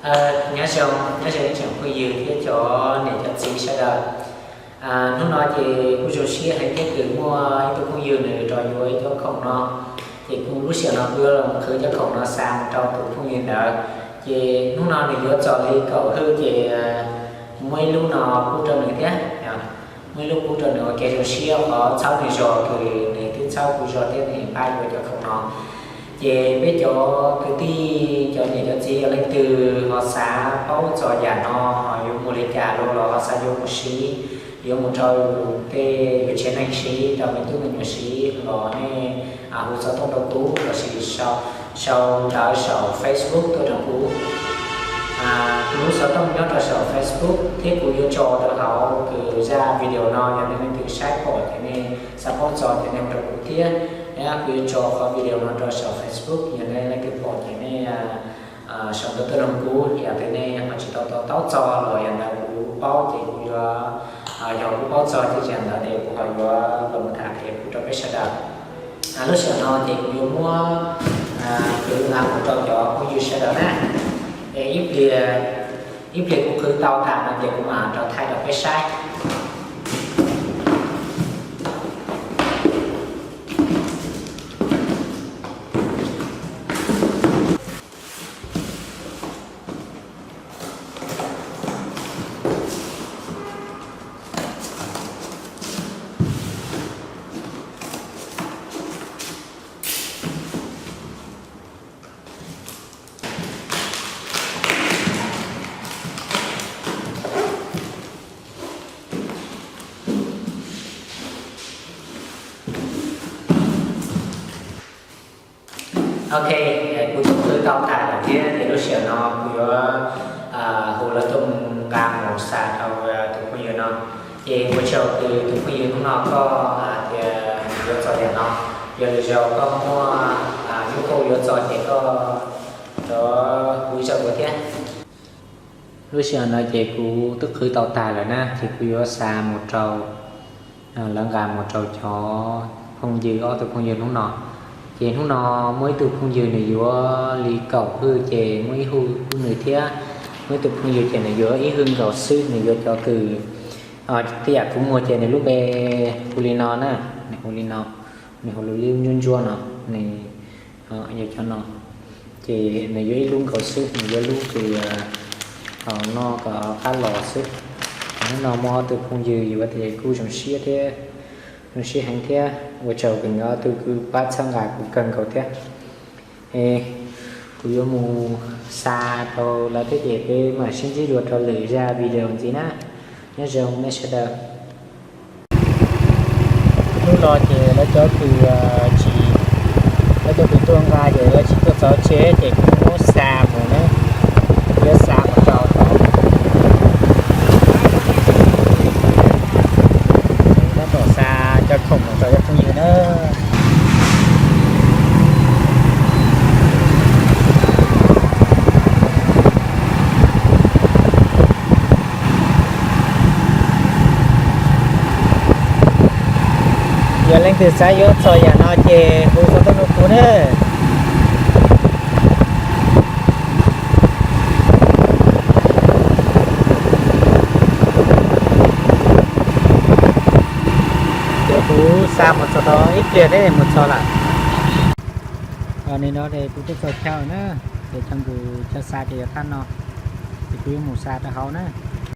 Nyob zoo, nyob zoo ib tsoom phooj ywg thiab cov niam cov txiv sawv daws. Hnub no ces kuj zoo siab heev thiab kws muaj ib tug phooj ywg nws rov yuav ib cov khoom no, ces kuj lub sij hawm no kuj yuav los qhwv cov khoom no xa mus rau tus phooj ywg ntawd. Ces hnub no nws yuav txog li kaum hwj ces muab ib lub no pub rau nws thiab, muab ib lub pub rau nws ua kev zoo siab qhov txhawb nws zog kws nws twb txhawb kuv zog thiab nws pab yuav cov khoom no. Ces peb cov kwv tij cov niam cov txiv yog leej twg ho xav paub txog yam no yuav mus li cas los ho xav yuav mus siv, yuav mus rau tej yus tsev neeg siv, rau me tub me nyuam siv los nej hu xov tooj rau kuv lossis sau ntawv saum Facebook tuaj rau kuv. Kuv lub xov tooj nyob rau saum Facebook thiab kuv yuav tso rau hauv kws zaj video no, yog nej leej twg saib pom ces nej xav paub txog ces nej hu rau kuv thiab. Kuv yuav tso qhov video no rau saum Facebook, yog nej leej twg pom ces nej sau ntawv tuaj nug kuv. Yam twg nej ho tsis tau to taub txog los yam ntawd kuv paub ces kuv yuav, yog kuv paub txog ces yam ntawd ces kuv ho yuav los tham qhia pub rau peb sawv daws. Lub sij hawm no ces kuv yuav muab qhwv mus rau cov phooj ywg sawv daws na. Es ib pliag kuv qhwv tau tas no ces kuv mam rov thaij rau peb saib. Ok, kuv twb qhwv tau tas lawm thiab ces lub sij hawm no kuv yuav hu lawv tuaj nqa mus xa rau tus phooj ywg no. Ces ua tsaug kws tus phooj ywg hnub no koj hais tias yuav txog yam no, yog lwm zaus koj muaj lub koj yuav txog ces koj rov hu ib zaug dua thiab. Lub sij hawm no ces kuv twb qhwv tau tas lawm na, ces kuv yuav xa mus rau, lawv nqa mus rau cov phooj ywg, ob tug phooj ywg hnub no. Ces hnub no muaj ib tug phooj ywg nws yuav li kaum hwj ces muaj ib hwj pub nws thiab, muaj ib tug phooj ywg ces nws yuav ib hwj nkaus xwb, nws yuav cov kws, tej yam kuv muag ces nws lub npe hu li no na, nws hu li no, nws hu li ntsuab ntsuab no, nws yog cov no. Ces nws yuav ib lub nkaus xwb, nws yuav lub kws ho noj kom qab los xwb. Hnub no muaj ob tug phooj ywg yuav ces kuj zoo siab thiab, zoo siab heev thiab ua tsaug kws nkawd ob tug kuj pab txhawb nqa kuv kawg nkaus thiab. Es kuv yuav mus xa rau lawv thiab ces peb mam sib ntsib dua rau lwm zaj video ntxiv na. Nyob zoo nej sawv daws. Hnub no ces lawv cov kws tsis, lawv cov kws tuaj nqa ces lawv tsis tuaj txog tsev ces kuv muab xa mus na, yuav xa mus rau tod. Tab tom xa cov khoom mus rau cov phooj ywg na. Yog leej twg xav yuav txog yam no ces hu xov tooj rau kuv na. Ces kuv xa mus txog tod ib pliag thiab mus txog lawm. Nim no ces kuv twb txog chaw na, ces chaw kuv chaw xa ces yog thaj no, ces kuv yuav mus xa rau hauv na.